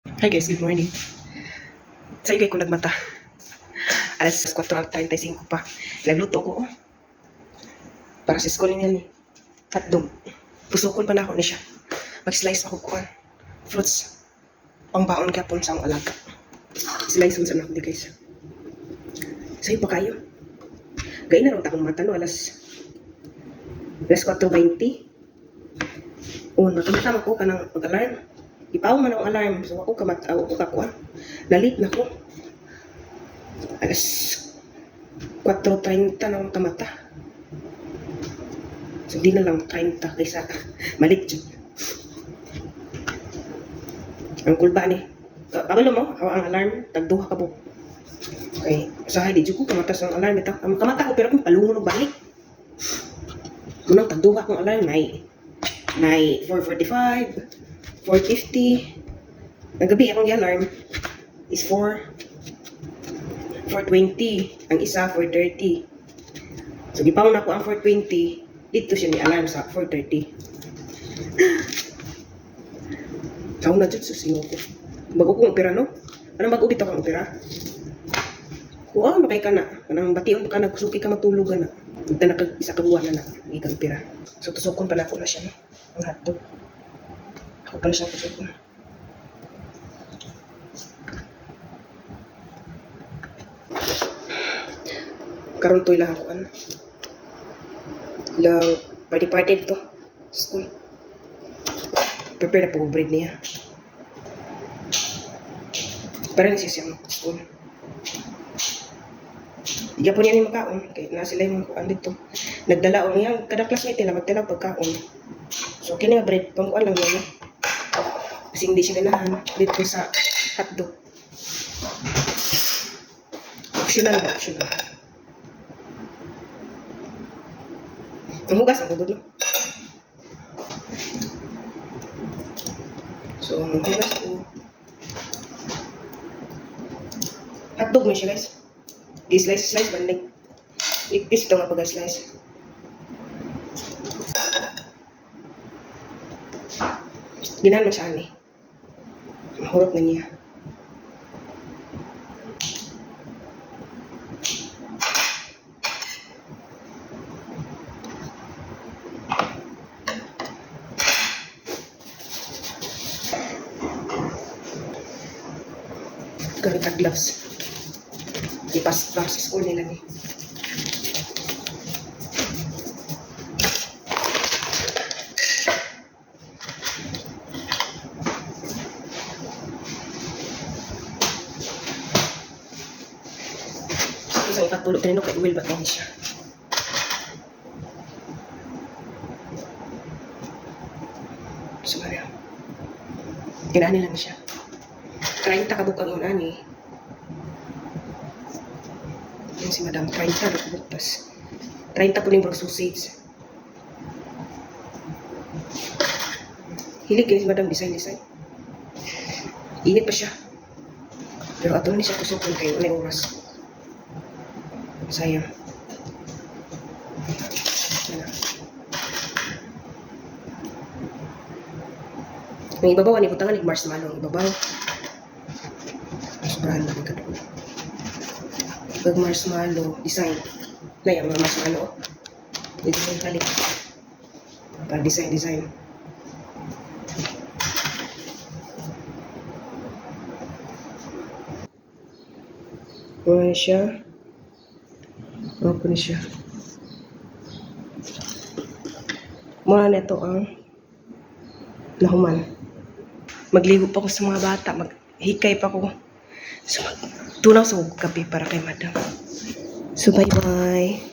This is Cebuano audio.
Hi guys, good morning. Sa kay ko nagmata. Alas 4:35 pa. Nagluto ko, oh. Para sa school niya ni. Hotdog. Pusukon pa na ako ni siya. Mag-slice ako kuan. Fruits. Pangbaon gapon sa akong alaga. Slice sa nako di, guys. Sayo pa kayo. Gay na ron akong mata no alas 4:20. Oh, nakamata ko kanang mag-alarm. Ipaw man ang alarm. So ako kamat ako kakuan. Nalit na ko. Alas 4:30 na akong kamata. So di na lang 30 kaysa malit jud. Ang kulba ni. Kabalo mo, ang alarm, tagduha ka buok. Okay, usahay di jud ko kamata sa alarm ito. Ang kamata ko pero kung palungon og balik. Munang tagduha akong alarm nay 4:45, 4:50. Ang gabi akong alarm is 4 4:20. Ang isa 4:30. So gipaw na ko ang 4:20. Dito siya ni alarm sa 4:30. Sao na jud sa ko. Bago kong opera no? Anong bago bitaw kang opera? Kuha makay ka na. Kanang bation ka na kusuki ka matulog na. Ito na isa ka buwan na na ikang opera. So tusokon pa na ako na siya no. Ang hotdog. Ako pala siya tusokon. Karon to ilang kuan. Ilang party party dito. School. Prepare na po bread niya. Para na siya siyang school. Di po niya ni makaon. Kaya na sila yung mga kuan dito. Nagdala og iyang kada classmate nila magdala og pagkaon. So kini nga bread pang kuan lang niya. Kasi hindi siya ganahan dito sa hotdog. Optional ba? Optional. Ang hugas ang hugod no. So, ang hugas ko. Hotdog mo siya, guys. I-slice, slice, banlig. Ipis ito nga pag-slice. Ginahan mo siya, ani. Mahurot na niya. Gamit ang gloves. Ipas para sa school nila ni. Isang ipatulog kanino kay Will ba siya. So, ano? Kinani lang siya. 30 ka ang unani. Yan si Madam, 30 na kabuk tas 30 po ning sausage. Hilig kini si Madam design design. Init pa siya. Pero ato ni siya tusokon kay unay oras. Sayang. Yan na. Ang ibabaw ani butangan ni marshmallow ang ibabaw. Sobrahan na ka doon. Pag marshmallow design. Na yung mga marshmallow. Design kali. Para design design. Ano siya? Open siya. Muna na ito ang nahuman. Magligo pa ko sa mga bata. Maghikay pa ko. So, magtunaw sa kape para kay madam. So, bye-bye.